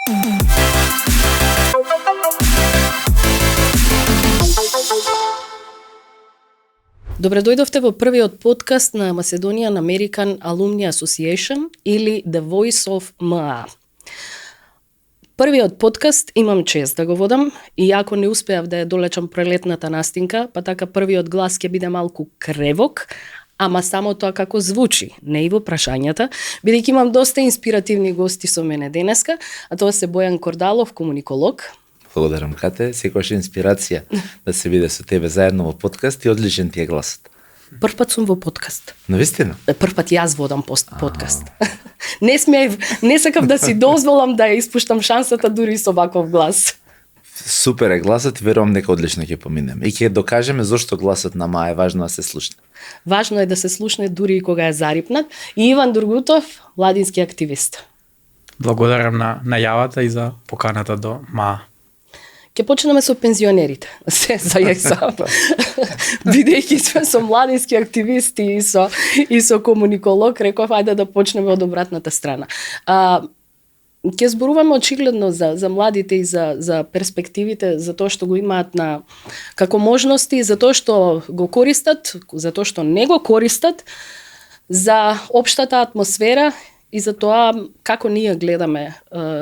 Добре дојдовте во првиот подкаст на Macedonian American Alumni Association или The Voice of MA. Првиот подкаст имам чест да го водам, иако не успеав да ја долечам прелетната настинка, па така првиот глас ќе биде малку кревок, ама само тоа како звучи, не и во прашањата, бидејќи имам доста инспиративни гости со мене денеска, а тоа се Бојан Кордалов, комуниколог. Благодарам, Кате. Секогаш инспирација да се виде со тебе заедно во подкаст и одличен ти е гласот. Прв пат сум во подкаст. Навистина? Прв пат јас водам подкаст. Не сакав да си дозволам да ја испуштам шансата дури со ваков глас. Супер е гласот и верувам дека одлично ќе поминеме. И ќе докажеме зошто гласот на Ма е важно да се слушне. Важно е да се слушне дури и кога е зарипнат. И Иван Дургутов, младински активист. Благодарам на најавата и за поканата до МА. Ќе почнеме со пензионерите. Се зајаксам. Бидејќи сме со младински активисти и со комуниколог, реков ајде да почнеме од обратната страна. Ќе зборуваме очигледно за младите и за перспективите, за тоа што го имаат како можности, за тоа што го користат, за тоа што не го користат, за општата атмосфера и за тоа како ние гледаме,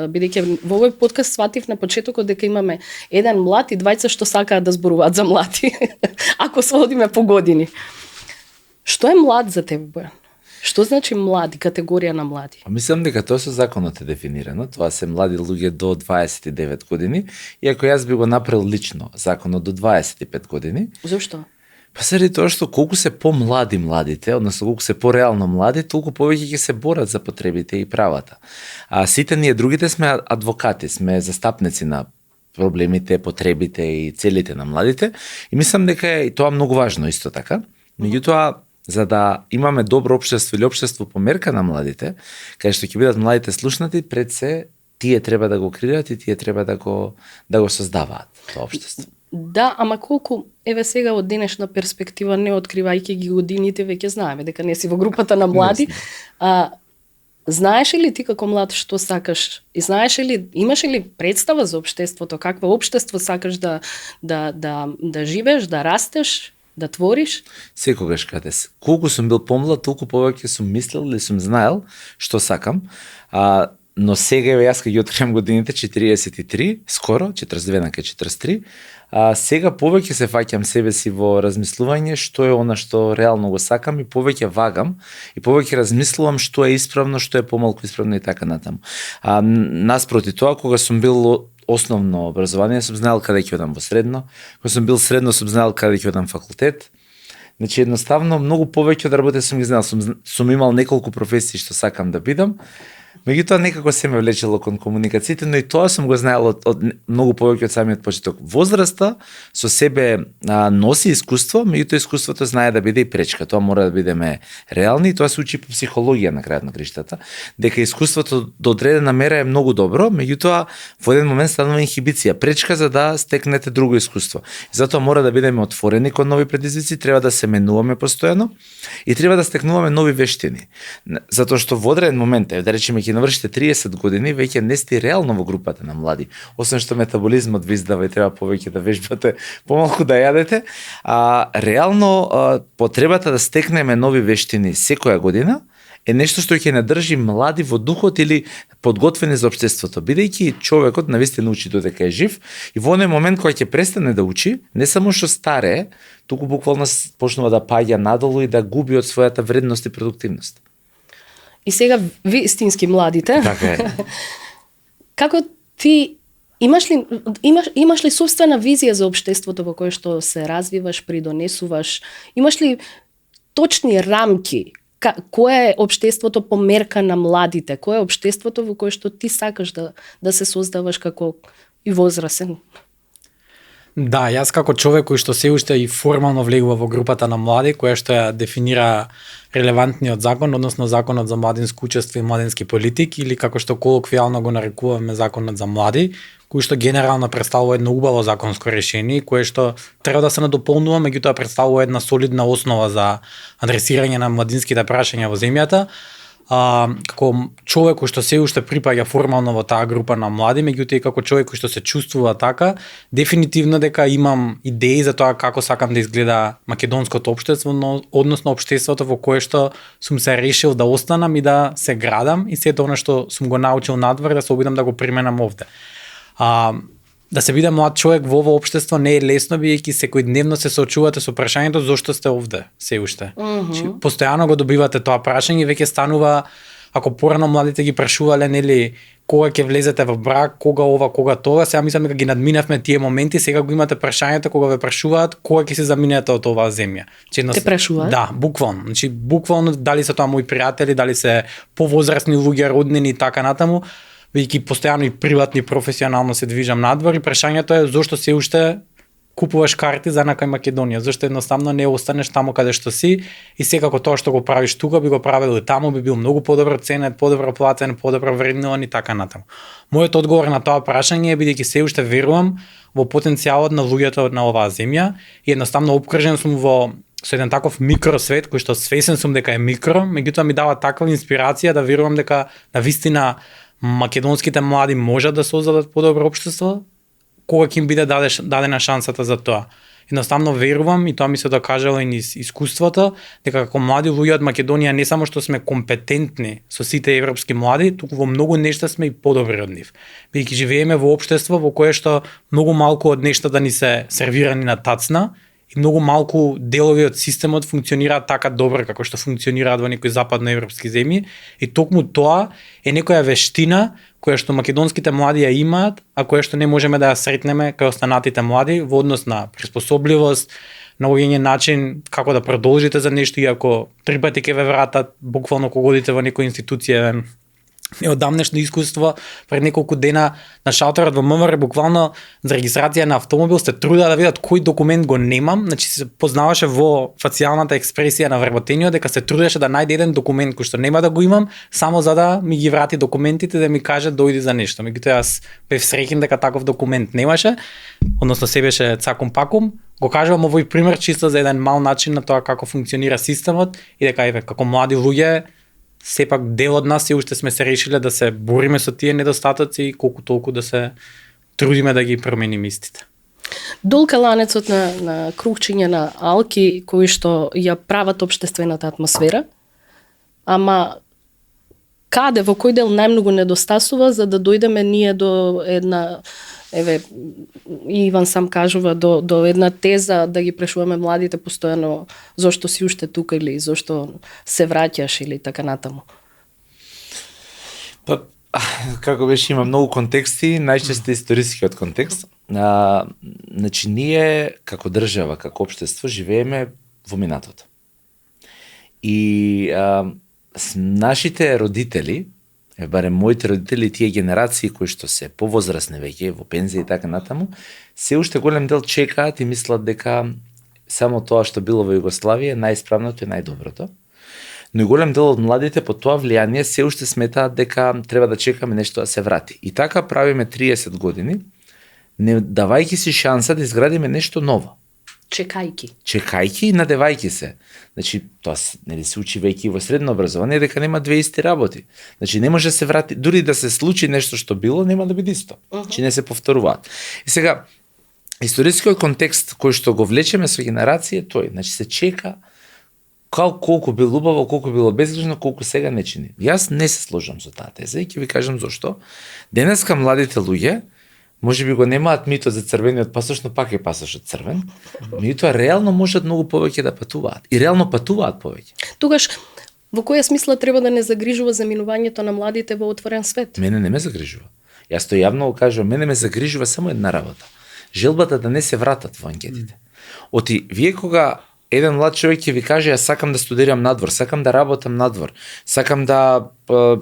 бидејќи во овој подкаст сватив на почетокот дека имаме еден млад и двајца што сакаат да зборуваат за млади, ако сводиме по години. Што е млад за тебе, Бојан? Што значи млади, категорија на млади? Мислам дека тоа со законот е дефинирано. Тоа се млади луѓе до 29 години, иако јас би го направил лично законот до 25 години. Зошто? Па заради тоа што колку се помлади младите, односно колку се пореално млади, толку повеќе ќе се борат за потребите и правата. А сите ние другите сме адвокати, сме застапници на проблемите, потребите и целите на младите и мислам дека е и тоа многу важно исто така. Меѓутоа, за да имаме добро општество или општество по мерка на младите, каде што ќе бидат младите слушнати, пред се тие треба да го креираат и тие треба да го создаваат тоа општество. Да, ама колку, еве сега од денешна перспектива, не откривајќи ги годините, веќе знаеме дека не си во групата на млади. Знаеш ли ти како млад што сакаш? И знаеш ли, имаш ли представа за општеството, какво општество сакаш да живееш, да растеш, да твориш? Секогаш каде се. Колку сум бил помлад, толку повеќе сум мислел или сум знаел што сакам. Но сега јас кога ги откривам годините 43, скоро 42 на 43, сега повеќе се фаќам себе си во размислување што е она што реално го сакам и повеќе вагам и повеќе размислувам што е исправно, што е помалку исправно и така натаму. Наспроти тоа, кога сум бил основно образование, сум знаел каде ќе одам во средно, кога сум бил средно, сум знаел каде ќе одам факултет. Значи едноставно многу повеќе од работа сум ги знаел, сум имал неколку професии што сакам да бидам. Меѓутоа некако се ме влечело кон комуникациите, но и тоа сум го знаел од многу повеќе од самиот почеток. Возраста со себе носи искуство, меѓутоа искуството знае да биде и пречка. Тоа мора да бидеме реални и тоа се учи по психологија на крајот на криштата, дека искуството до одредена мера е многу добро, меѓутоа во еден момент станува инхибиција, пречка за да стекнете друго искуство. И затоа мора да бидеме отворени кон нови предизвици, треба да се менуваме постојано и треба да стекнуваме нови вештини. Затоа што во одреден момент, да речеме ќе навршите 30 години, веќе не сте реално во групата на млади. Освен што метаболизмот ви издава и треба повеќе да вежбате, помалку да јадете, реално потребата да стекнеме нови вештини секоја година е нешто што ќе не држи млади во духот или подготвени за општеството, бидејќи човекот навистина учи додека е жив и во оној момент кога ќе престане да учи, не само што старее, туку буквално почнува да паѓа надолу и да губи од својата вредност и продуктивност. И сега вистински младите. Така е. Како ти имаш ли собствена визија за општеството во кое што се развиваш, придонесуваш? Имаш ли точни рамки? Кое е општеството по мерка на младите? Кое е општеството во кое што ти сакаш да се создаваш како и возрасен? Да, јас како човек кој што се уште и формално влегува во групата на млади, која што ја дефинира релевантниот закон, односно законот за младинско учество и младински политики, или како што колоквијално го нарекуваме законот за млади, кој што генерално представува едно убаво законско решение, кое што треба да се надополнува, меѓутоа представува една солидна основа за адресирање на младинските прашања во земјата. како човек кој што се уште припаѓа формално во таа група на млади, меѓутоа и како човек кој што се чувствува така, дефинитивно дека имам идеи за тоа како сакам да изгледа македонското општество, односно општеството во кое што сум се решил да останам и да се градам и сето она што сум го научил надвор да се обидам да го применам овде. Да се биде млад човек во ово општество не е лесно, бидејќи секојдневно се соочувате со прашањето зошто сте овде се уште. Постојано го добивате тоа прашање и веќе станува, ако порано младите ги прашувале, нели, кога ќе влезете во брак, кога ова, кога тоа, сега мислам дека ги надминавме тие моменти, сега го имате прашањето кога ве прашуваат кога ќе се заминете од оваа земја. Те прашуваат? Да, буквално. Значи буквално дали се тоа мои пријатели, дали се повозрасни луѓе, роднини и така натаму, бидејќи постојано и приватно и професионално се движам надвор и прашањето е зошто се уште купуваш карти за на кај Македонија, зашто едноставно не останеш таму каде што си и секако тоа што го правиш тука би го правил и таму, би бил многу подобро ценет, подобро платен, подобро вреднуван и така натаму. Мојот одговор на тоа прашање е бидејќи се уште верувам во потенцијалот на луѓето на оваа земја и едноставно опкржен сум со еден таков микросвет кој што свесен сум дека е микро, меѓутоа ми дава таква инспирација да верувам дека навистина македонските млади можат да создадат подобро општество, кога ќе им биде дадена шансата за тоа. Едноставно верувам и тоа ми се докажало и низ искуството, дека како млади луѓе од Македонија не само што сме компетентни со сите европски млади, туку во многу нешта сме и подобри од нив. Бидејќи живееме во општество во кое што многу малку од нештата ни се сервирани на тацна и многу малку делови од системот функционираат така добро како што функционираат во некои западноевропски земји и токму тоа е некоја вештина која што македонските млади ја имаат, а која што не можеме да ја сретнеме кај останатите млади во однос на приспособливост, наоѓање начин како да продолжите за нешто и ако 3 пати ќе ве вратат, буквално кога одите во некоја институција. Неодамнешно искуство, пред неколку дена на шалтерот во МВР буквално за регистрација на автомобил се трудеа да видат кој документ го немам, значи се познаваше во фацијалната експресија на вработениот дека се трудеше да најде еден документ кој што нема да го имам, само за да ми ги врати документите да ми каже дојди за нешто. Меѓутоа јас бев среќен дека таков документ немаше, односно се беше цакум пакум. Го кажувам овој пример чисто за еден мал начин на тоа како функционира системот и дека еве како млади луѓе сепак дел од нас се уште сме се решиле да се бориме со тие недостатоци и колку толку да се трудиме да ги промениме истите. Долг е ланецот на кругчиња на алки кои што ја прават општествената атмосфера, ама каде, во кој дел најмногу недостасува за да дојдеме ние до една, еве, Иван сам кажува, до една теза да ги прашуваме младите постојано зошто си уште тука или зошто се враќаш или така натаму. Па, како беше, има многу контексти, најчесто историскиот контекст. Значи, ние како држава, како општество, живееме во минатото. И нашите родители, барем моите родители, тие генерации кои што се повозрасни веќе во пензија и така натаму, се уште голем дел чекаат и мислат дека само тоа што било во Југославија е најисправното и најдоброто. Но и голем дел од младите под тоа влијание се уште сметаат дека треба да чекаме нешто да се врати. И така правиме 30 години, не давајќи си шанса да изградиме нешто ново. Чекајќи и надевајќи се. Значи, тоа нели се учи веќе во средно образование дека нема две исти работи. Значи, не може да се врати, дури да се случи нешто што било, нема да биде исто. Значи, не се повторуваат. И сега, историскиот контекст кој што го влечеме со генерација, тој, значи се чека колку било убаво, колку било безгрижно, колку сега не чини. Јас не се сложам со таа теза и ќе ви кажам зошто. Денеска младите луѓе може би го немаат митот за црвениот пасош, но пак е пасошот црвен. Меѓутоа реално можат многу повеќе да патуваат. И реално патуваат повеќе. Тогаш, во која смисла треба да не загрижува заминувањето на младите во отворен свет? Мене не ме загрижува. Јас тоа јавно го кажувам, мене ме загрижува само една работа. Желбата да не се вратат во анкетите. Оти, вие кога еден млад човек ќе ви каже јас сакам да студирам надвор, сакам да работам надвор, сакам да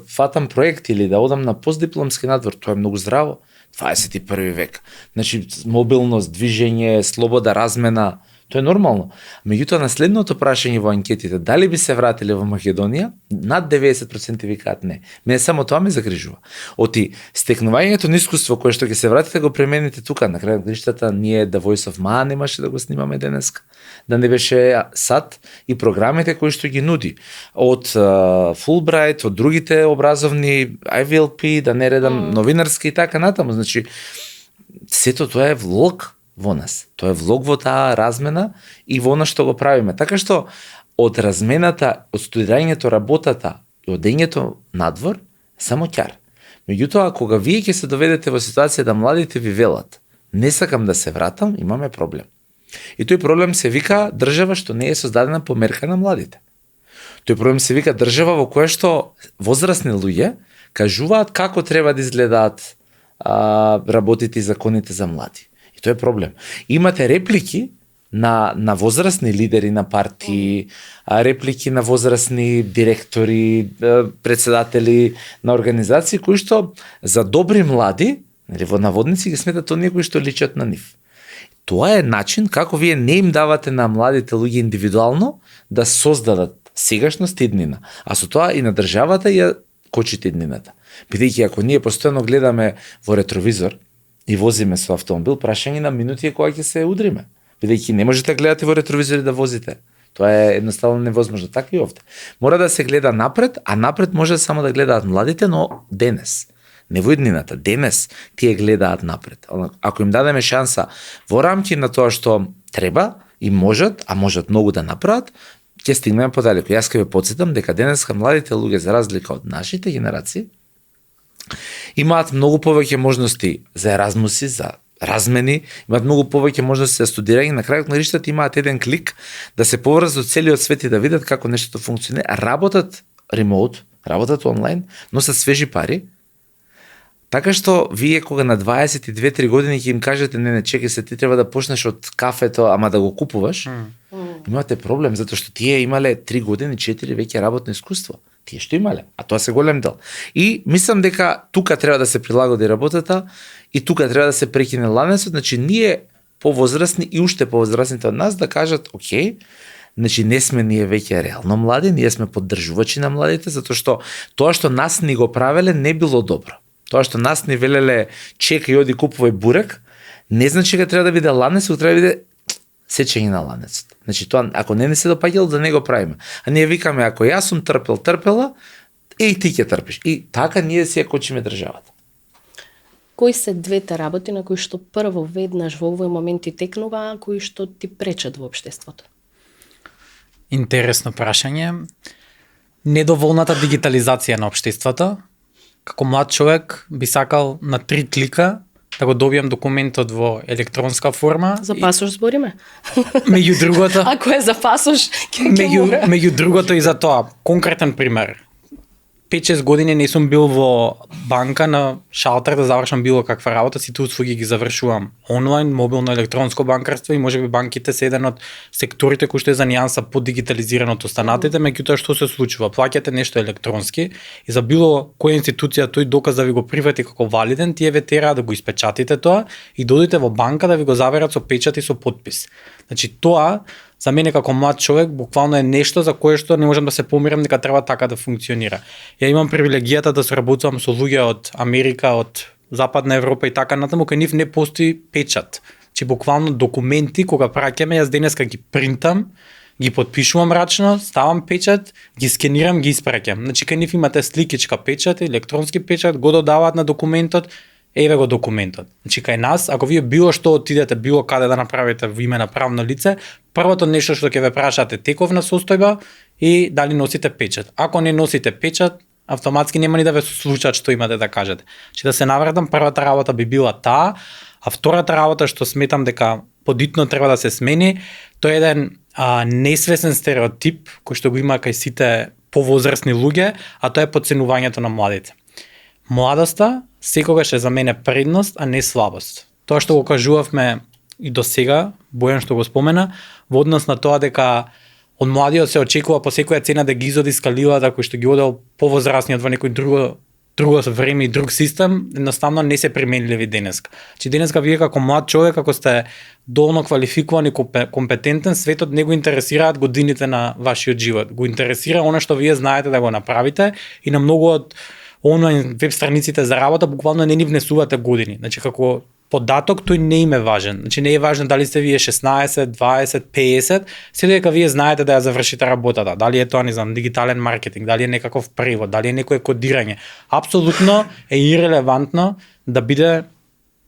фатам проект или да одам на постдипломски надвор, тоа е многу здраво. 21 век. Значи, мобилност, движење, слобода, размена, Тоа е нормално. Меѓутоа, на следното прашање во анкетите, дали би се вратиле во Македонија, над 90% викаат не. Мене само тоа ме загрижува. Оти стекнувањето на искуство кое што ќе се вратите го премените тука, на крај на краиштата ние The Voice of Man немаше да го снимаме денеска. Да не беше САД и програмите кои што ги нуди. Од Fulbright, од другите образовни, IVLP, да не редам новинарски и така натаму. Значи, сето тоа е влог во нас. Тоа е влог во таа размена и во она што го правиме. Така што од размената, од студирањето, работата и одењето надвор, само ќар. Меѓутоа, кога вие ќе се доведете во ситуација да младите ви велат, не сакам да се вратам, имаме проблем. И тој проблем се вика држава што не е создадена по мерка на младите. Тој проблем се вика држава во која што возрастни луѓе кажуваат како треба да изгледаат работите и законите за млади. И тоа е проблем. Имате реплики на возрастни лидери на партии, реплики на возрастни директори, председатели на организации кои што за добри млади, или во наводници ги сметат оние кои што личат на нив. Тоа е начин како вие не им давате на младите луѓе индивидуално да создадат сегашност и иднина, а со тоа и на државата ја кочите иднината. Бидејќи ако ние постојано гледаме во ретровизор и возиме со автомобил, прашање на минути е кога ќе се удриме. Бидејќи не можете да гледате во ретровизор и да возите. Тоа е едноставно невозможно, така и овде. Мора да се гледа напред, а напред може само да гледаат младите, но денес. Не во иднината, денес тие гледаат напред. Ако им дадеме шанса во рамки на тоа што треба и можат, а можат многу да направат, ќе стигнеме подалеку. Јас ќе ве потсетам дека денеска младите луѓе, за разлика од нашите генерации, имаат многу повеќе можности за еразмуси, за размени, имаат многу повеќе можности за студирање, на крајот на краиштата имаат еден клик да се поврзат од целиот свет и да видат како нештото функционира, работат ремоут, работат онлайн, носат свежи пари. Така што вие кога на 22-3 години ќе им кажете не чекај се, ти треба да почнеш од кафето, ама да го купуваш, имате проблем затоа што тие имале 3 години, 4 веќе работно искуство. Тие што имале, а тоа се голем дел. И мислам дека тука треба да се прилагоди работата и тука треба да се прекине ланецот, значи ние повозрастни и уште повозрастните од нас да кажат, окей, значи не сме ние веќе реално млади, ние сме поддржувачи на младите, затоа што тоа што нас ни го правеле не било добро. Тоа што нас ни велеле чекај оди купувај бурек, не значи дека треба да биде ланец, треба да биде сечење на ланецот. Значи тоа ако не се допаѓало да не го правиме. А ние викаме ако јас сум трпела, и ти ќе трпиш. И така ние си ја кочиме државата. Кои се двете работи на кои што прво веднаш во овој момент ти текнува, а кои што ти пречат во општеството? Интересно прашање. Недоволната дигитализација на општеството. Како млад човек би сакал на 3 клика да го добијам документот во електронска форма. За пасош збориме? Меѓу другото... Ако е за пасош, ќе меѓу другото и за тоа. Конкретен пример. 5-6 години не сум бил во банка на шалтер да завршам било каква работа, сите услуги ги завршувам онлайн, мобилно електронско банкарство и можеби банките се еден од секторите кои што е за нијанса подигитализиран од останатите, меѓутоа што се случува? Плаќате нешто електронски и за било која институција тој доказ да ви го прифати како валиден, тие ве тераа да го испечатите тоа и додите во банка да ви го заверат со печат и со подпис. Значи тоа за мене како млад човек буквално е нешто за кое што не можам да се помирам дека треба така да функционира. Ја имам привилегијата да соработувам со луѓе од Америка, од Западна Европа и така натаму, кај нив не постои печат. Значи буквално документи кога праќаме, јас денеска ги принтам, ги потпишувам рачно, ставам печат, ги скенирам, ги испраќам. Значи кај нив имате сликичка печат, електронски печат, го додаваат на документот, еве го документот. Значи кај нас, ако вие било што отидете било каде да направите во име на правно лице, првото нешто што ќе ве прашате тековна состојба и дали носите печат. Ако не носите печат, автоматски нема ни да ве слушаат што имате да кажете. Значи да се навратам, првата работа би била таа, а втората работа што сметам дека подитно треба да се смени, тоа е еден несвесен стереотип кој што го има кај сите повозрастни луѓе, а тоа е потценувањето на младите. Младоста секогаш е за мене предност, а не слабост. Тоа што го кажувавме и до сега, Бојан што го спомена, во однос на тоа дека од младиот се очекува по секоја цена да ги изоди скаливата кој што ги одел повозрастниот во некој друг друго време и друг систем, едноставно не се применливи денеска. Значи денеска вие како млад човек, ако сте доволно квалификуван и компетентен, светот не го интересираат годините на вашиот живот. Го интересира она што вие знаете да го направите и на многу од онлайн веб страниците за работа буквално не ни внесувате години. Значи како податок тој не им е важен. Значи не е важно дали сте вие 16, 20, 50, се дека вие знаете да ја завршите работата. Дали е тоа, не знам, дигитален маркетинг, дали е некаков превод, дали е некое кодирање. Апсолутно е ирелевантно да биде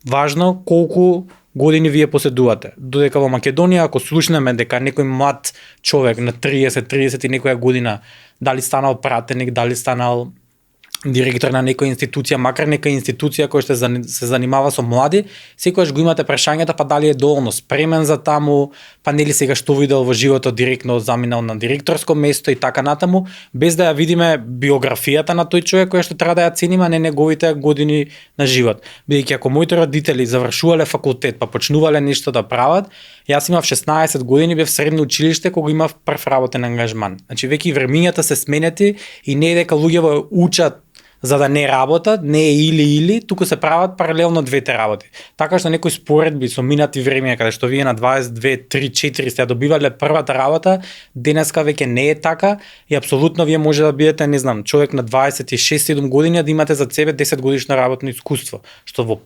важно колку години вие поседувате. Додека во Македонија, ако слушнеме дека некој млад човек на 30 и некоја година, дали станал пратеник, дали станал директор на некоја институција, макар нека институција која што се занимава со млади, секогаш го имате прашањата па дали е доволно спремен за таму, па нели сега што видел во животот директно заминал на директорско место и така натаму, без да ја видиме биографијата на тој човек која што треба да ја цениме, не неговите години на живот. Бидејќи ако моите родители завршувале факултет, па почнувале нешто да прават, јас имав 16 години, бев средно училиште кога имав прв работен ангажман. Значи веќе времињата се сменети и не е дека луѓето учат за да не работат, не е или, туку се прават паралелно двете работи. Така што некои споредби со минати времиња, каде што вие на 22, 3, 4 сте ја добивале првата работа, денеска веќе не е така и апсолутно вие може да бидете, не знам, човек на 26-7 години да имате за себе 10 годишно работно искуство, што во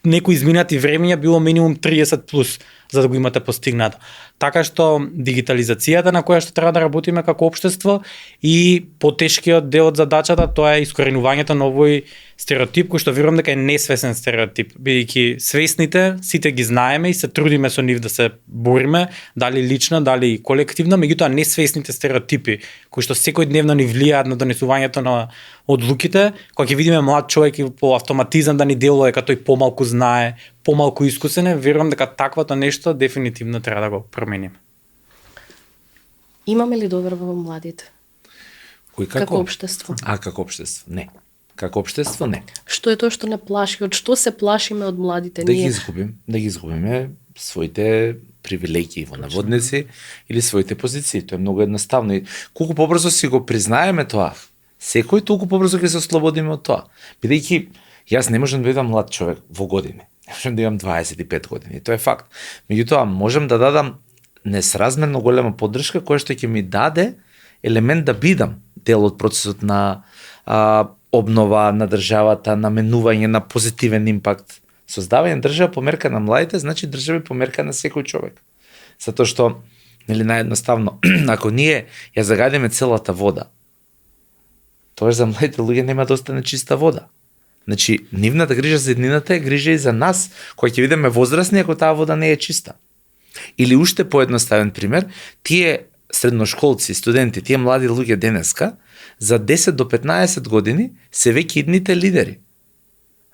некои изминати времиња било минимум 30 плюс за да го имате постигнато. Така што дигитализацијата на која што треба да работиме како општество и потешкиот дел од задачата тоа е искоренувањето на овој стереотип кој што верувам дека е несвесен стереотип, бидејќи свесните сите ги знаеме и се трудиме со нив да се бориме, дали лично, дали колективно, меѓутоа несвесните стереотипи кои што секојдневно ни влијаат на донесувањето на одлуките, кога ќе видиме млад човек и по автоматизам да ни делува дека тој помалку знае, помалку искусен е, верувам дека таквото нешто дефинитивно треба да го промениме. Имаме ли доверба во младите? Кој Како општество? Како општество? Не. Како општество не. Што е тоа што не плаши? Од што се плашиме од младите? Да ги изгубиме своите привилегии во наводници или своите позиции. Тоа е многу едноставно и колку побрзо си го признаеме тоа, секој толку побрзо ќе се ослободиме од тоа. Бидејќи јас не можам да бидам млад човек во години. Не можам да имам 25 години. Тоа е факт. Меѓутоа можам да дадам несразмерно голема поддршка која што ќе ми даде елемент да бидам дел од процесот на обнова на државата, наменување на позитивен импакт. Создавање држава по мерка на младите значи држава по мерка на секој човек. Затоа што нели наједноставно ако ние ја загадиме целата вода, тоа за младите луѓе нема да остане чиста вода. Значи, нивната грижа за еднината е грижа и за нас, кои ќе видиме возрастни ако таа вода не е чиста. Или уште поедноставен пример, тие средношколци, студенти, тие млади луѓе денеска, за 10 до 15 години се веќе идните лидери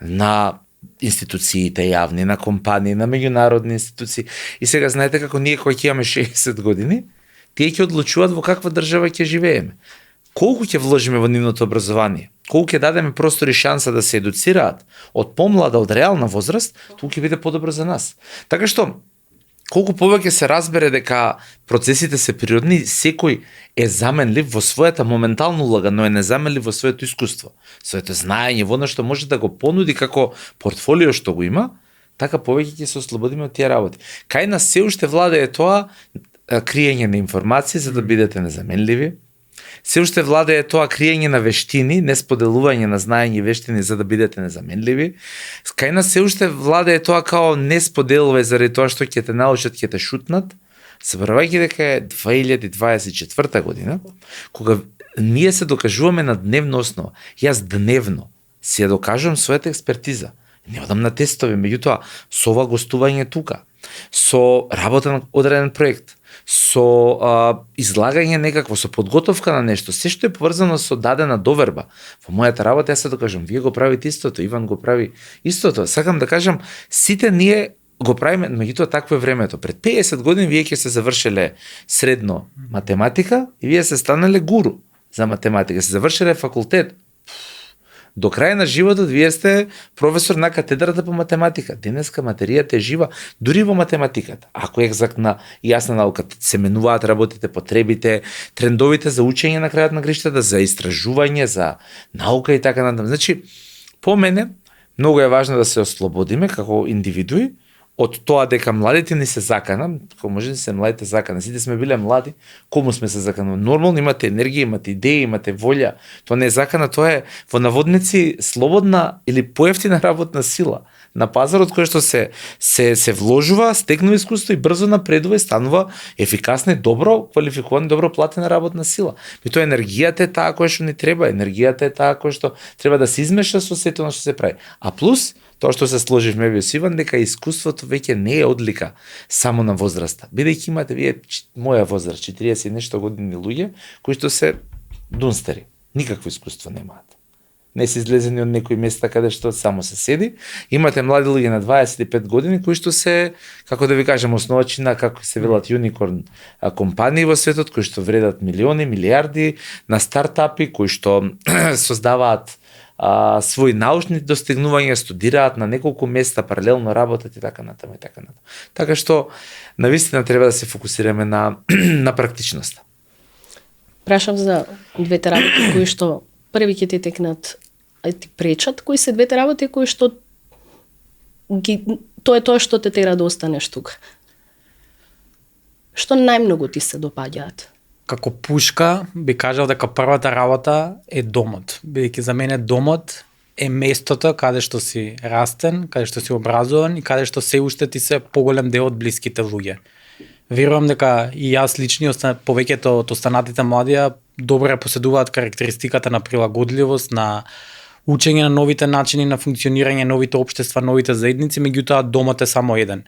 на институциите јавни, на компании, на меѓународни институции. И сега знаете како ние кои ќе имаме 60 години, тие ќе одлучуваат во каква држава ќе живееме. Колку ќе вложиме во нивното образование, колку ќе дадеме простор и шанса да се едуцираат од помлада, од реална возраст, толку ќе биде подобро за нас. Така што колку повеќе се разбере дека процесите се природни, секој е заменлив во својата моментална улога, но е незаменлив во своето искуство, своето знаење, во што може да го понуди како портфолио што го има, така повеќе ќе се ослободиме од тие работи. Кај нас се уште владее тоа криење на информации за да бидете незаменливи. Се уште владее тоа криење на вештини, не споделување на знаење и вештини за да бидете незаменливи. Кај нас се уште владее тоа као не споделувај заради тоа што ќе те научат, ќе те шутнат. Заборавајќи дека е 2024 година, кога ние се докажуваме на дневна основа. Јас дневно си ја докажувам својата експертиза. Не одам на тестови, меѓутоа со ова гостување тука, со работа на одреден проект, со излагање некакво, со подготовка на нешто, се што е поврзано со дадена доверба. Во мојата работа јас се докажам, вие го правите истото, Иван го прави истото. Сакам да кажам, сите ние го правиме, меѓутоа такво е времето. Пред 50 години вие ќе се завршиле средно математика и вие се станале гуру за математика, се завршиле факултет. До крај на животот вие сте професор на катедрата по математика. Денеска материјата е жива дури во математиката. Ако е екзактна и јасна наука, се менуваат работите, потребите, трендовите за учење на крајот на гриштата, за истражување, за наука и така натаму. Значи, по мене многу е важно да се ослободиме како индивидуи од тоа дека младите ни се закана, како може да се младите закана, сите сме биле млади, кому сме се заканали? Нормално имате енергија, имате идеи, имате волја. Тоа не е закана, тоа е во наводници слободна или поевтина работна сила на пазарот кој што се вложува, стекнува искуство и брзо напредува и станува ефикасна и добро квалификувана, добро платена работна сила. И тоа енергијата е таа која што ни треба, енергијата е таа која што треба да се измеша со сето на што се прави. А плюс тоа што се сложивме во Иван, дека искуството веќе не е одлика само на возраста. Бидејќи имате вие моја возраст, 40 и нешто години луѓе кои што се дунстери, никакво искуство немаат. Не се излезени од некои места каде што само се седи. Имате млади луѓе на 25 години кои што се, како да ви кажам, основачи на, како се велат, юникорн компании во светот, кои што вредат милиони, милиарди, на стартапи кои што создаваат своји научни достигнувања, студираат на неколку места, паралелно работат и така натаму и така натаму. Така што навистина треба да се фокусираме на практичноста. Прашав за двете работи кои што први ќе ти текнат, ти пречат, кои се двете работи кои што тоа е тоа што те тера да останеш тука. Што најмногу ти се допаѓаат? Како пушка би кажал дека првата работа е домот. Бидејќи за мене домот е местото каде што си растен, каде што си образован и каде што се уште ти се поголем дел од блиските луѓе. Верувам дека и јас лично повеќето од останатите младија добро ја поседуваат карактеристиката на прилагодливост, на учење на новите начини на функционирање, новите општества, новите заедници, меѓутоа домот е само еден.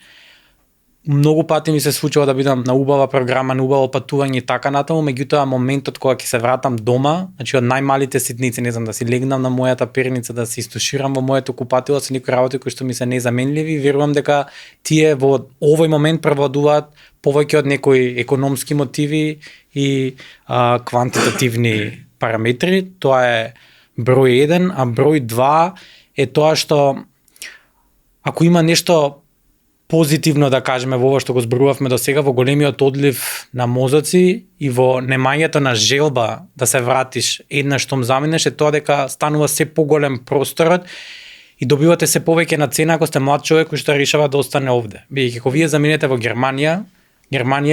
Многу пати ми се случува да бидам на убава програма, на убаво патување и така натаму, меѓутоа моментот кога ќе се вратам дома, значи од најмалите ситници, не знам, да си легнам на мојата перница, да се истуширам во моето купатило со некои работи кои што ми се незаменливи, верувам дека тие во овој момент превладуваат повеќе од некои економски мотиви и квантитативни параметри. Тоа е број 1, а број 2 е тоа што ако има нешто позитивно, да кажеме, во ова што го зборувавме до сега, во големиот одлив на мозоци и во немањето на желба да се вратиш еднаш штом заминеш, е тоа дека станува се поголем просторот и добивате се повеќе на цена ако сте млад човек кој што решава да остане овде. Бидејќи ако вие заминете во Германија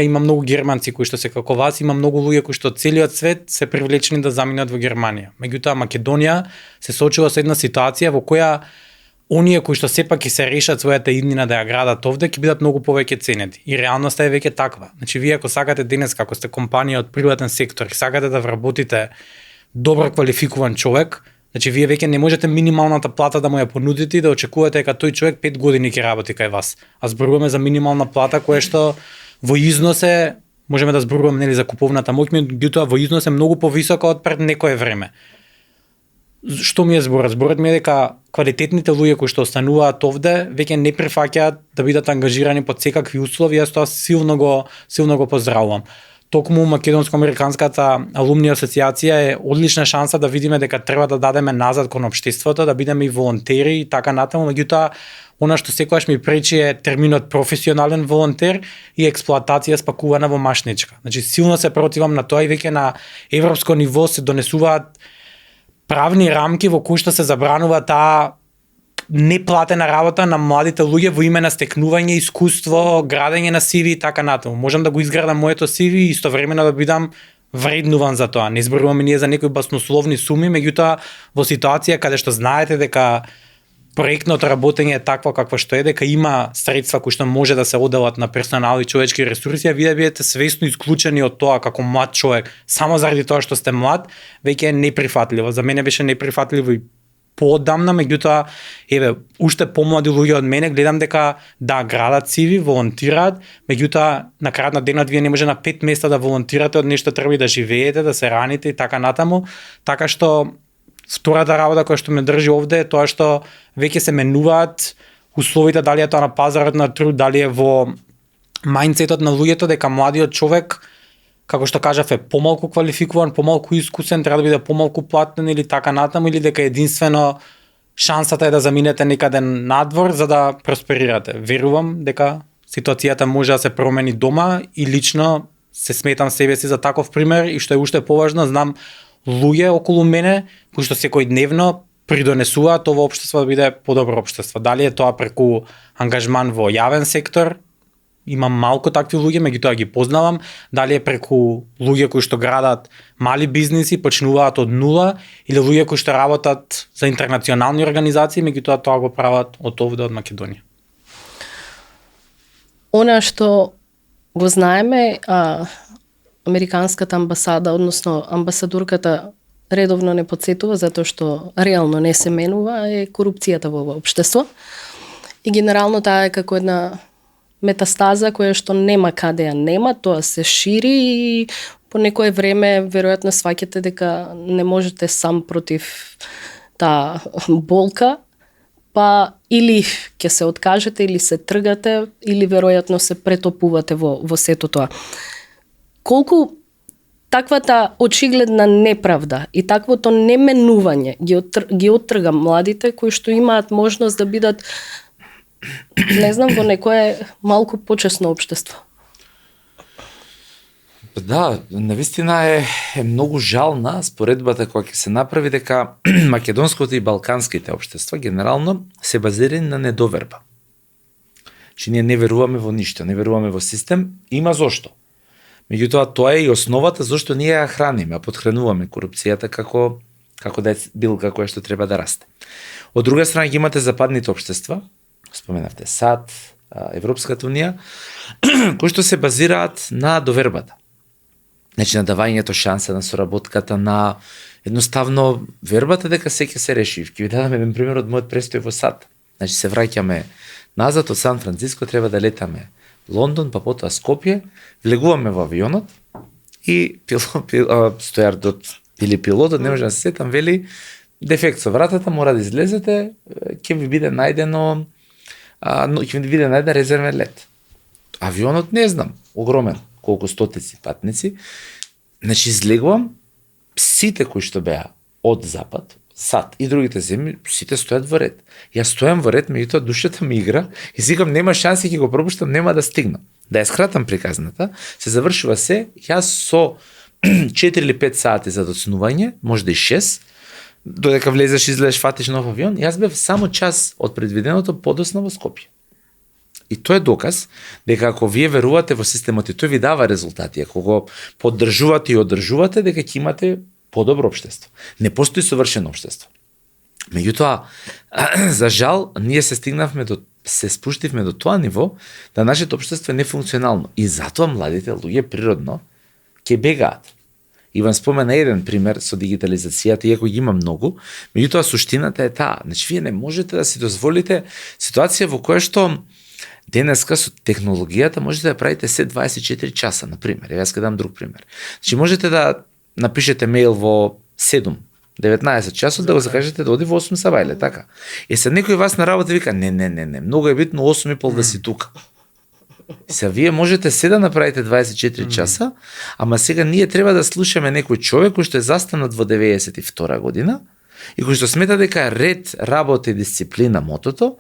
има многу германци кои што се како вас, има многу луѓе кои што од целиот свет се привлечени да заминат во Германија. Меѓутоа Македонија се соочува со една ситуација во која оние кои што сепак ќе се решат својата иднина да ја градат овде, ќе бидат многу повеќе ценети. И реалноста е веќе таква. Значи вие ако сакате денес, како сте компанија од приватен сектор, и сакате да вработите добро квалификуван човек, значи вие веќе не можете минималната плата да му ја понудите и да очекувате дека тој човек 5 години ќе работи кај вас. А зборуваме за минимална плата која што во износ е, можеме да зборуваме нели за куповната моќ, меѓутоа во износ е многу повисока од пред некое време. Што ми е зборот? Зборот ми е дека квалитетните луѓе кои што остануваат овде веќе не прифаќаат да бидат ангажирани под секакви услови, јас тоа силно го поздравувам. Токму Македонско-американската алумни асоциација е одлична шанса да видиме дека треба да дадеме назад кон општеството, да бидеме и волонтери и така натаму, меѓутоа она што секогаш ми пречи е терминот професионален волонтер и експлоатација спакувана во машничка. Значи силно се противам на тоа и веќе на европско ниво се донесуваат правни рамки во кои што се забранува таа неплатена работа на младите луѓе во име на стекнување искуство, градење на CV и така натаму. Можам да го изградам моето CV и истовремено да бидам вреднуван за тоа. Не зборуваме ние за некои баснословни суми, меѓутоа во ситуација каде што знаете дека проектното работење е такво какво што е, дека има средства кои што може да се оделат на персонал и човечки ресурси, а вие бидете свесно исклучени од тоа како млад човек, само заради тоа што сте млад, веќе е неприфатливо. За мене беше неприфатливо и поодамна, меѓутоа, еве, уште помлади луѓе од мене гледам дека да градат CV, волонтираат, меѓутоа на крајот на денот вие не може на 5 места да волонтирате, од нешто треба да живеете, да се раните и така натаму, така што втората работа која што ме држи овде е тоа што веќе се менуваат условите, дали е тоа на пазарот на труд, дали е во мајндсетот на луѓето дека младиот човек како што кажав, е помалку квалификуван, помалку искусен, треба да биде помалку платен или така натаму, или дека единствено шансата е да заминете некаде надвор за да просперирате. Верувам дека ситуацијата може да се промени дома и лично се сметам себе си за таков пример и што е уште поважно, знам луѓе околу мене кои што секојдневно придонесуваат ова општество да биде подобро општество. Дали е тоа преку ангажман во јавен сектор, имам малку такви луѓе, меѓутоа ги познавам, дали е преку луѓе кои што градат мали бизниси, почнуваат од нула, или луѓе кои што работат за интернационални организации, меѓутоа тоа го прават од овде, од Македонија. Она што го знаеме, Американската амбасада, односно амбасадорката редовно не подсетува затоа што реално не се менува е корупцијата во ова општество. И генерално таа е како една метастаза која што нема каде ја нема, тоа се шири и по некое време веројатно сваќате дека не можете сам против таа болка, па или ќе се откажете, или се тргате, или веројатно се претопувате во сето тоа. Колку таквата очигледна неправда и таквото неменување ги оттрга младите кои што имаат можност да бидат, не знам, во некое малку почесно општество? Да, навистина е многу жална споредбата која ќе се направи дека македонското и балканските општества генерално се базирани на недоверба. Че ние не веруваме во ништо, не веруваме во систем, има зошто. Меѓутоа тоа е и основата зашто ние ја храниме, подхрануваме корупцијата како да е билка која што треба да расте. Од друга страна ги имате западните општества, споменавте САД, Европската унија, кои што се базираат на довербата. Значи на давањето шанса, на соработката, на едноставно вербата дека се ќе се реши. Ќе ви дадам еден пример од мојот престој во САД. Значи се враќаме назад од Сан Франциско, треба да летаме Лондон, па потоа Скопје, влегуваме во авионот и стојардот или пилотот, не може да се сетам, вели дефект со вратата, мора да излезете, ќе ви биде најден резервен лет. Авионот не знам, огромен, колку стотици патници. Значи излегувам, сите кои што беа од запад, САД и другите земји, сите стојат во ред. Јас стојам во ред, меѓутоа душата ми игра и сикам нема шанси, ќе го пропуштам, нема да стигнам. Да ја скратам приказната, се завршува се, јас со 4 или 5 сати за доцнување, може да и 6, додека влезеш, излезеш, фатиш нов авион, јас бев само час од предвиденото подоцна во Скопје. И тоа е доказ дека ако вие верувате во системот и тој ви дава резултати, ако го поддржувате и одржувате, дека ќе имате подобро општество. Не постои совршено општество. Меѓутоа, за жал, ние се спуштивме до тоа ниво да нашето општество е нефункционално. И затоа младите луѓе природно ќе бегаат. Иван спомена еден пример со дигитализацијата, иако ги има многу, меѓутоа суштината е таа. Значи, вие не можете да си дозволите ситуација во која што денеска со технологијата можете да правите се 24 часа, например. Јас ќе дам друг пример. Значи, можете да напишете мејл во 7-19 часот, да го закажете да оди во 8 сабајле, така. И се некој вас на работа вика, не, многу е битно 8:30 да си тука. Се вие можете се да направите 24 часа, ама сега ние треба да слушаме некој човек кој што е застанат во 92 година и кој што смета дека ред, работа и дисциплина мотото,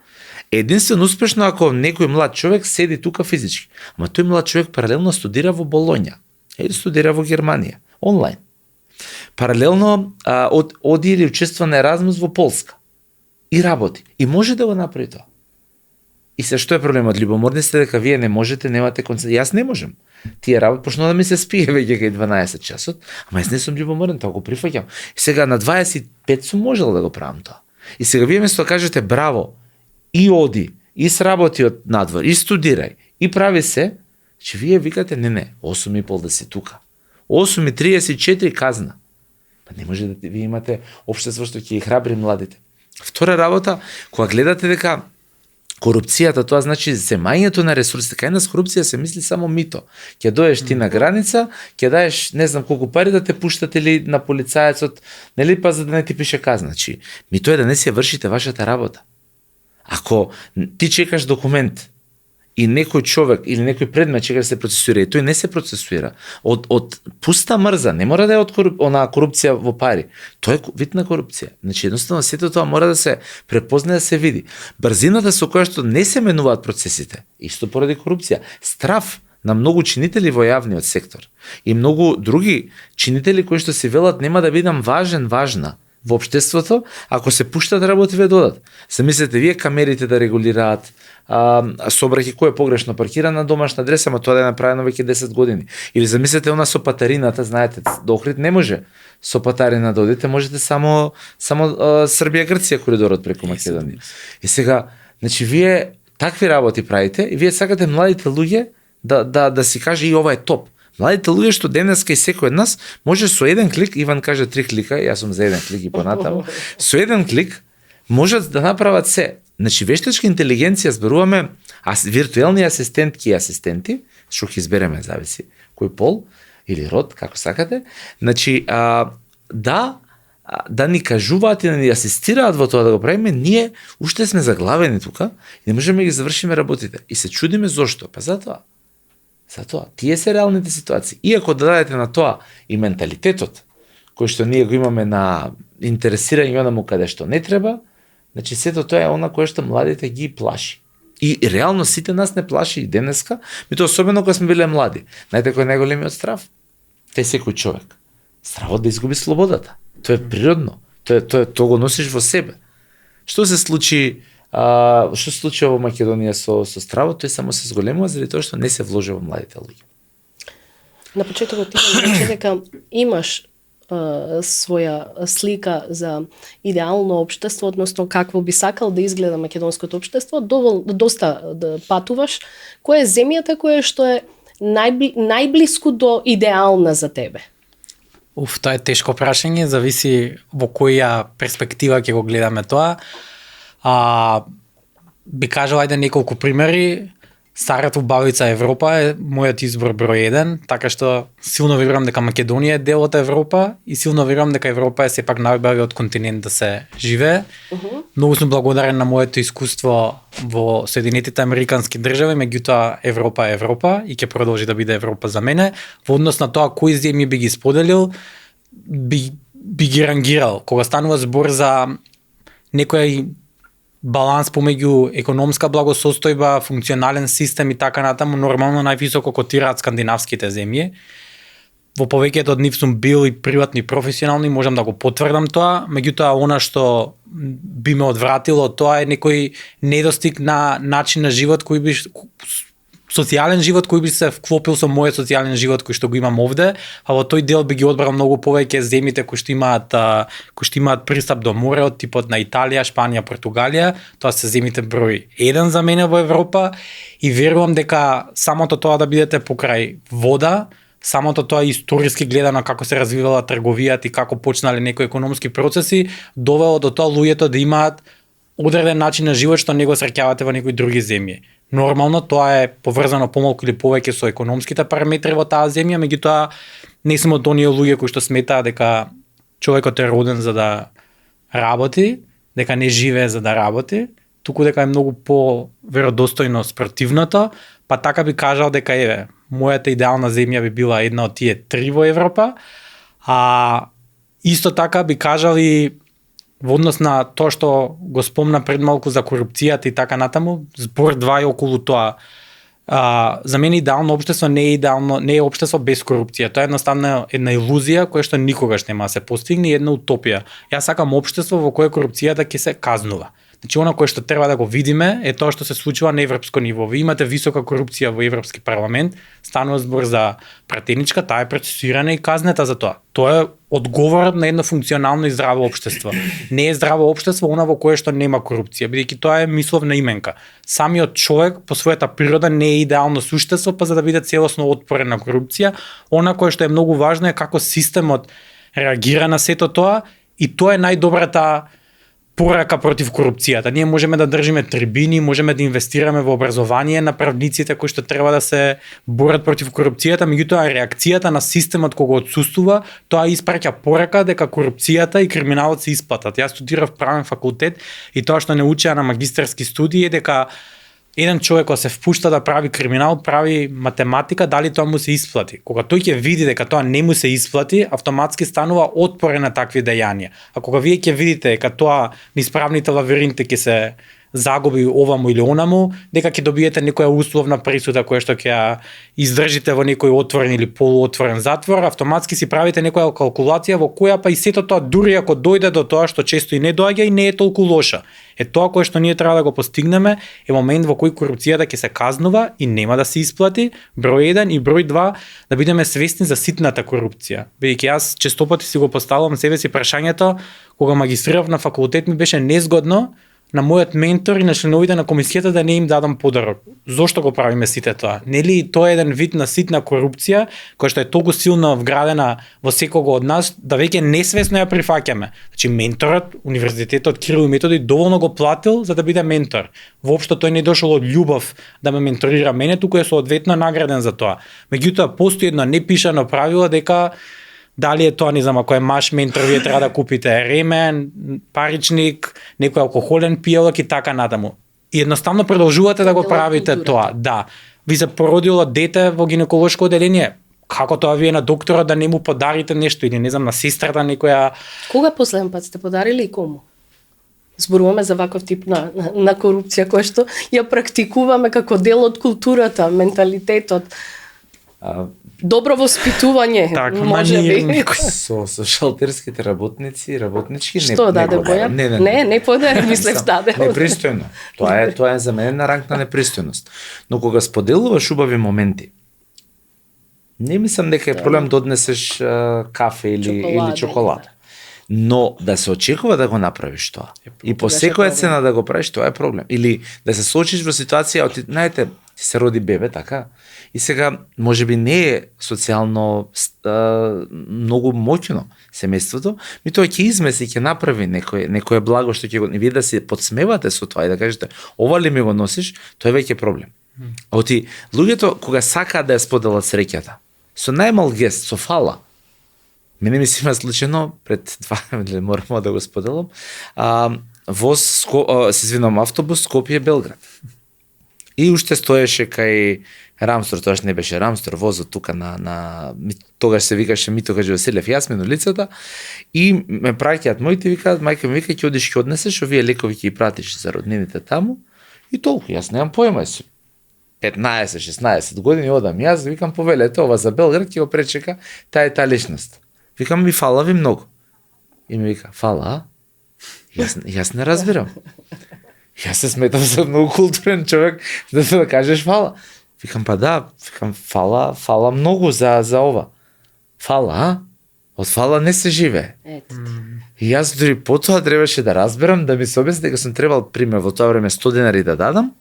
единствено успешно ако некој млад човек седи тука физички. Ама тој млад човек паралелно студира во Болоња или студира во Германија, онлайн. Паралелно оди или учества на Еразмус во Полска и работи. И може да го направи тоа. И се што е проблемот? Љубоморни сте дека вие не можете, немате концентрација. Јас не можам. Тие работи почнува да ми се спие веќе кај 12 часот, ама јас не сум љубоморен, тоа го прифаќам. И сега на 25 сум можел да го правам тоа. И сега вие место кажете браво, и оди, и сработи од надвор, и студирај, и прави се, че вие викате не, 8:30 да си тука. 8:34 казна. Па не може да вие имате општество што ќе ги храбри младите. Втора работа, кога гледате дека корупцијата, тоа значи земањето на ресурсите. Кај нас корупција се мисли само мито. Ќе доеш ти на граница, ќе даеш не знам колку пари да те пуштат или на полицаецот, нели, па за да не ти пише казна. Значи, мито е да не си ја вршите вашата работа. Ако ти чекаш документ и некој човек или некој предмет чека да се процесуира и тој не се процесуира од пуста мрза, не мора да е од корупција во пари. Тоа е вид на корупција. Значи едноставно сето тоа мора да се препознае, да се види. Брзината со која што не се менуваат процесите, исто поради корупција. Страв на многу чинители во јавниот сектор и многу други чинители кои што се велат нема да бидам важна во општеството, ако се пуштат работиве додат. Замислете вие камерите да регулираат сообраќај кој е погрешно паркиран на домашна адреса, ама тоа да е направено веќе 10 години. Или замислете она со патарината, знаете, до Охрид не може со патарина да одите, можете само Србија-Грција коридорот преку Македонија. И сега, значи вие такви работи правите и вие сакате младите луѓе да си каже и ова е топ. Младите луѓе што денеска и секој од нас може со еден клик, Иван каже 3 клика, јас сум за еден клик и понатаму, со еден клик можат да направат се. Значи вештачка интелигенција зборуваме, виртуелни асистентки и асистенти, што ќе избереме зависи кој пол или род, како сакате. Значи да ни кажуваат и да ни асистираат во тоа да го правиме, ние уште сме заглавени тука и не можеме да ги завршиме работите. И се чудиме зошто? Па затоа, тие се реалните ситуации. Иако да дадете на тоа и менталитетот, кој што ние го имаме на интересирање онаму каде што не треба, значи сето тоа е она кое што младите ги плаши. И реално сите нас не плаши и денеска, мито особено кога сме биле млади. Знаете кој е најголемиот страв? Те секој човек. Стравот да изгуби слободата. Тоа е природно. Тоа го носиш во себе. Што се случи во Македонија со стравот, тој само се зголемува заради тоа што не се вложи во младите луѓе. На почетокот ти рече дека имаш своја слика за идеално општество, односно какво би сакал да изгледа македонското општество, доста да патуваш. Која е земјата која што е најблиску до идеална за тебе? Тоа е тешко прашање, зависи во која перспектива ќе го гледаме тоа. Би кажал ајде неколку примери. Старата убавица Европа е мојот избор број 1, така што силно верувам дека Македонија е дел од Европа и силно верувам дека Европа е сепак најубавиот континент да се живее. Многу сум благодарен на моето искуство во Соединетите Американски држави, меѓутоа Европа е Европа и ќе продолжи да биде Европа за мене. Во однос на тоа кои земји би ги споделил, би ги рангирал. Кога станува збор за некој баланс помеѓу економска благосостојба, функционален систем и така натаму, нормално највисоко котираат скандинавските земји. Во повеќето од нив сум бил и приватно и професионално и можам да го потврдам тоа, меѓутоа она што би ме одвратило тоа е некој недостиг на начин на живот кој би социјален живот кој би се вклопил со мојот социјален живот кој што го имам овде, а во тој дел би ги одбрал многу повеќе земјите кои што имаат пристап до море од типот на Италија, Шпанија, Португалија. Тоа се земјите број 1 за мене во Европа и верувам дека самото тоа да бидете покрај вода, самото тоа историски гледано како се развивала трговијата и како почнале некои економски процеси, довело до тоа луѓето да имаат одреден начин на живот што не го среќавате во некои други земји. Нормално тоа е поврзано помалку или повеќе со економските параметри во таа земја, меѓутоа не сум од оние луѓе кои што сметаат дека човекот е роден за да работи, дека не живее за да работи, туку дека е многу по-веродостојно спротивното, па така би кажал дека мојата идеална земја би била една од тие 3 во Европа, а исто така би кажал и во однос на тоа што го спомна пред малку за корупцијата и така натаму, збор 2 е околу тоа. За мене идеално општество не е идеално, не е општество без корупција. Тоа е едноставно една илузија која што никогаш нема да се постигне, една утопија. Јас сакам општество во кое корупцијата ќе се казнува. Значи, она кое што треба да го видиме е тоа што се случува на европско ниво. Ви имате висока корупција во Европски парламент, станува збор за пратеничка, таа е процесуирана и казнета за тоа. Тоа е одговорот на едно функционално и здраво општество. Не е здраво општество она во кое што нема корупција, бидејќи тоа е мисловна именка. Самиот човек по својата природа не е идеално суштество, па за да биде целосно отпорен на корупција, она кое што е многу важно е како системот реагира на сето тоа и тоа е најдобрата порака против корупцијата. Ние можеме да држиме трибини, можеме да инвестираме во образование на правниците кои што треба да се борат против корупцијата, меѓутоа реакцијата на системот кога отсуствува, тоа испраќа порака дека корупцијата и криминалот се исплатат. Јас студирав правен факултет и тоа што не учеа на магистерски студии е дека еден човек кога се впушта да прави криминал, прави математика, дали тоа му се исплати. Кога тој ќе види дека тоа не му се исплати, автоматски станува отпорен на такви дејанија. А кога вие ќе видите дека тоа низ правните лавиринти ќе се загуби оваму или онаму, дека ќе добиете некоја условна присуда која што ќе ја издржите во некој отворен или полуотворен затвор, автоматски си правите некоја калкулација во која па и сето тоа дури ако дојде до тоа што често и не доаѓа и не е толку лоша. Тоа кое што ние треба да го постигнеме е момент во кој корупцијата ќе се казнува и нема да се исплати, број 1 и број 2 да бидеме свесни за ситната корупција. Бидејќи јас честопати си го поставувам себе си прашањето, кога магистрирав на факултет ми беше незгодно на мојот ментор и на членовите на комисијата да не им дадам подарок. Зошто го правиме сите тоа? Нели тоа е еден вид на ситна корупција која што е толку силно вградена во секого од нас да веќе несвесно ја прифаќаме. Значи менторот, универзитетот Кирил и Методи доволно го платил за да биде ментор. Воопшто тој не дошол од љубов да ме менторира мене, туку е соодветно награден за тоа. Меѓутоа постои едно непишано правило дека дали е тоа, не знам, ако е маш ментор, вие треба да купите ремен, паричник, некој алкохолен пијалок и така натаму. И едноставно продолжувате да го правите тоа. Да. Ви се породило дете во гинеколошко оделение. Како тоа вие на докторот да не му подарите нешто или не знам на сестрата некоја. Кога последен пат сте подарили и кому? Зборуваме за ваков тип на корупција која што ја практикуваме како дел од културата, менталитетот. Добро воспитување, так, може би. Со шалтерските работници, работнички не. Што даде Боја? Не подаде, мислев даде. Непристојно. Тоа е за мене на ранг на непристојност. Но кога споделуваш убави моменти, не мислам дека е проблем да однесеш кафе или чоколада. Но да се очекува да го направиш тоа. И по секоја цена да го правиш, тоа е проблем. Или да се соочиш во ситуација, знаете, ти се роди бебе, така? И сега, можеби не е социјално многу моќно семејството, ми тоа ќе измеси, ќе направи некое благо што ќе го... И вие да се подсмевате со тоа и да кажете, ова ли ми го носиш, тоа е веќе проблем. А оти, луѓето, кога сакаат да ја споделат среќата, со најмал гест, со фала, мене ми се има случајно, пред 2 години морам да го споделам, автобус Скопје-Белград. И уште стоеше кај Рамстор, тоаш не беше Рамстор, возот тука тогаш се викаше Мито Хаџивасилев, Јасмин улицата, и ме праќаат моите, викаат, мајка ми вика, ќе одиш ќе однесеш, овие лекови ќе ги пратиш за роднините таму, и толку, јас немам појма, 15-16 години одам, јас викам, повелете, ова за Белград ќе го пречека таа личност. Викам, ми фала ви многу. И ми вика, фала? Јас не разбирам. Јас се сметам за многу културен човек да кажеш фала. Викам, па да, фала многу за ова. Фала, од фала не се живее. И јас дури потоа требаше да разберам, да ми се објасни дека сум требал, пример, во тоа време 100 денари да дадам,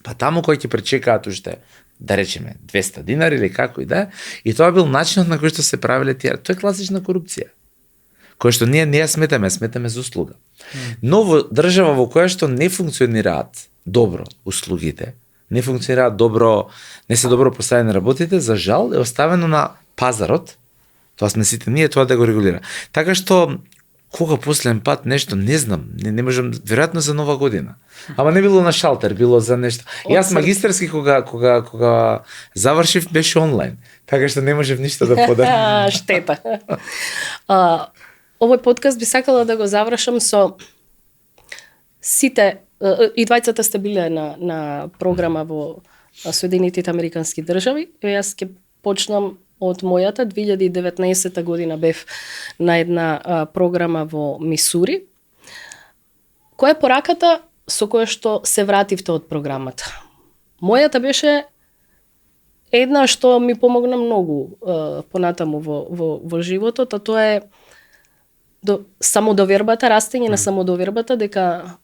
па таму кој ќе пречекаат уште, да речеме, 200 динари или како и да е, и тоа бил начинот на кој што се правеле тие. Тоа е класична корупција, која што ние не ја сметаме за услуга. Но во држава во која што не функционираат добро услугите, не функционираат добро, не се добро поставени работите, за жал е оставено на пазарот, тоа сме сите ние, тоа да го регулира. Така што, кога последен пат нешто, не знам, не можам, веројатно за Нова година. Ама не било на шалтер, било за нешто. Јас магистарски кога завршив беше онлайн, така што не можев ништо да подарам. Штета. Овој подкаст би сакала да го завршам со сите, и двајцата сте биле на програма во Соединетите Американски држави. Јас ќе почнам од мојата. 2019 година бев на една програма во Мисури. Која е пораката со која што се вративте од програмата? Мојата беше една што ми помогна многу понатаму во животот, а тоа е самодовербата, растење на самодовербата, дека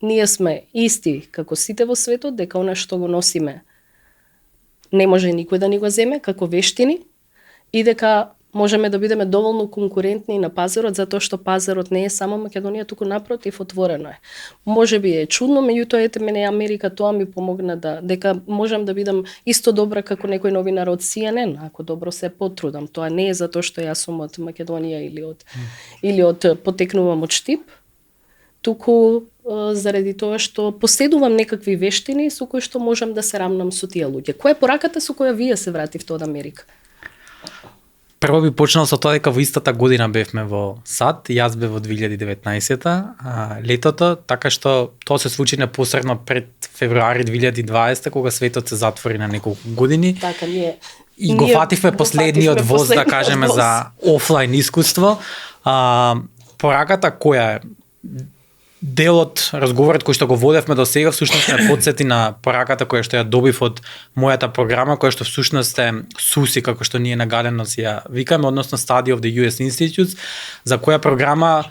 ние сме исти како сите во светот, дека она што го носиме не може никој да ни го земе како вештини и дека можеме да бидеме доволно конкурентни на пазарот, затоа што пазарот не е само Македонија, туку напротив отворено е. Можеби е чудно, меѓутоа ете мене Америка тоа ми помогна дека можам да бидам исто добра како некој новинар од CNN, ако добро се потрудам. Тоа не е затоа што јас сум од Македонија или од потекнувам од Штип, туку заради тоа што поседувам некакви вештини со кои што можам да се рамнам со тие луѓе. Која е пораката со која вие се вративте од Америка? Прво би почнал со тоа дека во истата година бевме во САД, јас бев во 2019-та, летото, така што тоа се случи непосредно пред февруари 2020 кога светот се затвори на неколку години. Така, ние го фативме последниот воз, да кажеме, за офлайн искуство. Пораката која е? Дел од разговорот кој што го водевме до сега всушност ме потсети на пораката која што ја добив од мојата програма, која што всушност е SUSI, како што ние нагадено си ја викаме, односно Study of the US Institutes, за која програма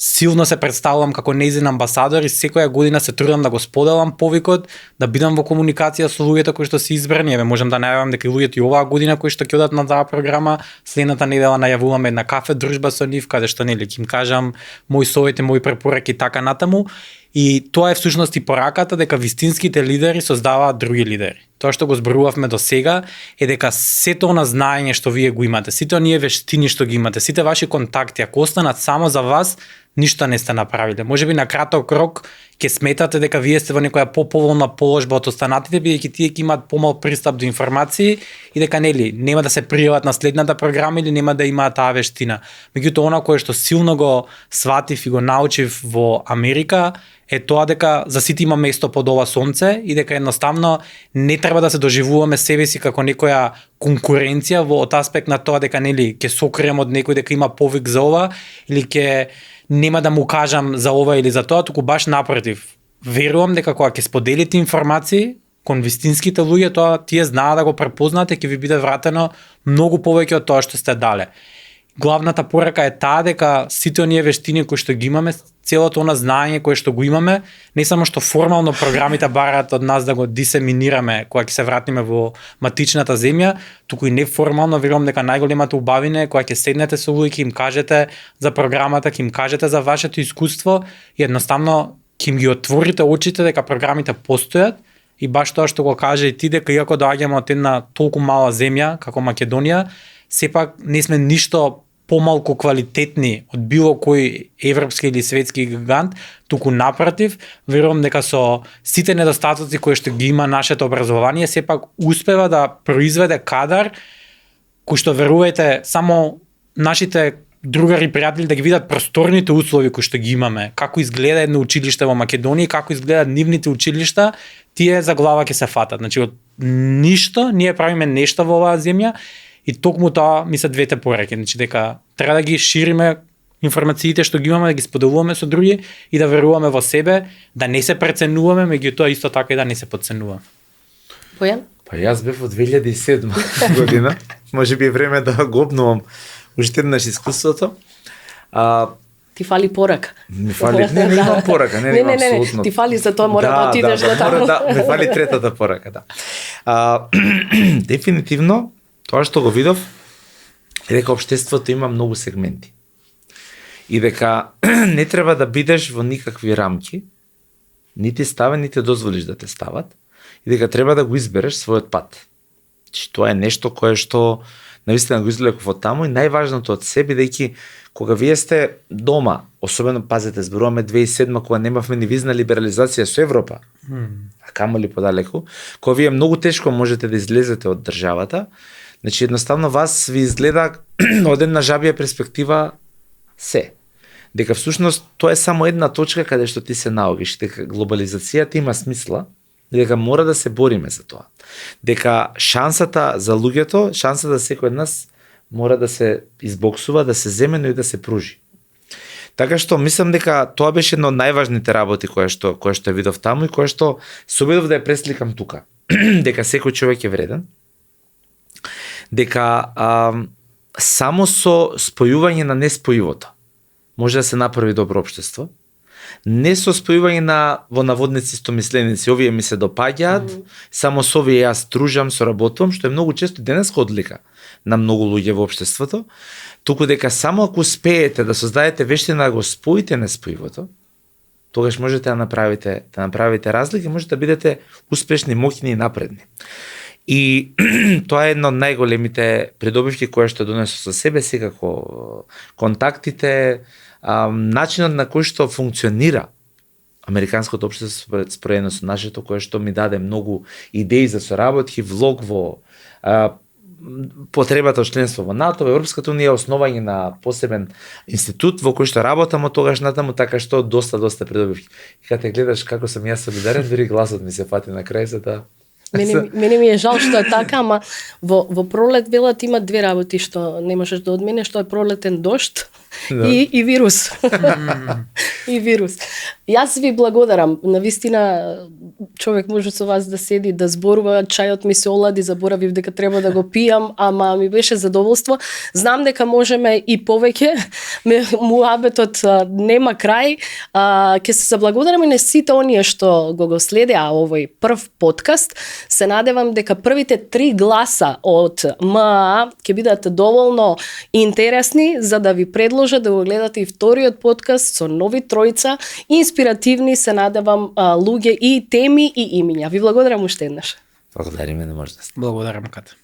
силно се представувам како нејзин амбасадор и секоја година се трудам да го споделам повикот, да бидам во комуникација со луѓето кои што се избрани. Еве можам да најавам дека и луѓето и оваа година кои што ќе одат на таа програма, следната недела најавуваме една кафе дружба со нив, каде што нели ќе им кажам мои совети, мои препораки така натаму. И тоа е всушност и пораката дека вистинските лидери создаваат други лидери. Тоа што го зборувавме до сега е дека сето она знаење што вие го имате, сите оние вештини што ги имате, сите ваши контакти, ако останат само за вас, ништо не сте направиле. Можеби на краток рок ќе сметате дека вие сте во некоја поповолна положба од останатите, бидејќи тие ќе имаат помал пристап до информации и дека нели нема да се пријават на следната програма или нема да имаат таа вештина. Меѓутоа она кое што силно го сватив и го научив во Америка е тоа дека за сите има место под ова сонце и дека едноставно не треба да се доживуваме себе си како некоја конкуренција во од аспект на тоа дека нели ќе сокрием од некој дека има повик за ова или ќе нема да му кажам за ова или за тоа, туку баш напротив. Верувам дека кога ќе споделите информации кон вистинските луѓе, тоа тие знаат да го препознаат и ќе ви биде вратено многу повеќе од тоа што сте дале. Главната порака е таа дека сите оние вештини кои што ги имаме, целото она знаење кое што го имаме, не само што формално програмите бараат од нас да го дисеминираме кога ќе се вратиме во матичната земја, туку и неформално верувам дека најголемата убавина е кога ќе седнете со луѓе, ќе им кажете за програмата, ќе им кажете за вашето искуство и едноставно ќе им ги отворите очите дека програмите постојат и баш тоа што го каже и ти дека иако доаѓаме од една толку мала земја како Македонија, сепак не сме ништо помалку квалитетни од било кој европски или светски гигант, туку напротив, верувам дека со сите недостатоци кои што ги има нашето образование, сепак успева да произведе кадар кој што верувајте само нашите другари и пријатели да ги видат просторните услови кои што ги имаме, како изгледа едно училиште во Македонија, како изгледаат нивните училишта, тие за глава ќе се фатат. Значи од ништо ние правиме нешто во оваа земја. И токму тоа ми се двете пораки, значи дека треба да ги шириме информациите што ги имаме, да ги споделуваме со други и да веруваме во себе, да не се преценуваме, меѓутоа исто така и да не се подценуваме. Бојан? Па јас бев во 2007 година. Може би е време да го обновам уште еднаш искуството. Ти фали порака. Ми фали, не имам порака, не имам апсолутно. Ти фали за тоа мора да отидеш до таму. Ми фали третата порака, да. Дефинитивно тоа што го видов е дека општеството има многу сегменти. И дека не треба да бидеш во никакви рамки, нити ставен, нити дозволиш да те стават, и дека треба да го избереш својот пат. Че тоа е нешто кое што навистина го излеков од таму и најважното од се, бидејќи кога вие сте дома, особено пазете, зборуваме 2007 кога немавме ни визна либерализација со Европа, а камоли подалеку, кога вие многу тешко можете да излезете од државата, значи едноставно вас ви изгледа од една жабија перспектива се. Дека всушност тоа е само една точка каде што ти се наоѓаш, дека глобализацијата има смисла, дека мора да се бориме за тоа. Дека шансата за луѓето, шансата за секој од нас мора да се избоксува, да се земе, но и да се пружи. Така што мислам дека тоа беше едно од најважните работи која што видов таму и која што се обидов да ја пресликам тука. Дека секој човек е вреден. Дека само со спојување на неспојивото може да се направи добро општество. Не со спојување на во наводници истомисленици, овие ми се допаѓаат, само со овие јас дружам, соработувам, што е многу често денеска одлика на многу луѓе во општеството, туку дека само ако успеете да создадете вештина да го споите неспојивото, тогаш можете да направите разлика, можете да бидете успешни, моќни и напредни. И тоа е едно од најголемите придобивки која што донесо со себе, секако контактите, начинот на кој што функционира американското општество споредно со нашето, кое што ми даде многу идеи за соработки, влог во потребата од членство во НАТО, Европската унија, основање на посебен институт во кој што работам од тогаш натаму, така што доста придобив. И кога те гледаш како сум јас солидарен, дури гласот ми се фати на крај за да Мене ми е жал што е така, ама во пролет велат има две работи што не можеш да одменеш, што е пролетен дожд и вирус. И вирус. Јас ви благодарам. Навистина човек може со вас да седи, да зборува, чајот ми се олади, заборавив дека треба да го пијам, ама ми беше задоволство. Знам дека можеме и повеќе. Муабетот нема крај. Ќе се заблагодарам и на сите оние што го следеа овој прв подкаст. Се надевам дека првите 3 гласа од МА ќе бидат доволно интересни за да ви предложат да го гледате и вториот подкаст со нови тројца, инспиративни, се надевам, луѓе и теми и имиња. Ви благодарам уште еднаш. Благодариме на можност. Благодарам, Ката.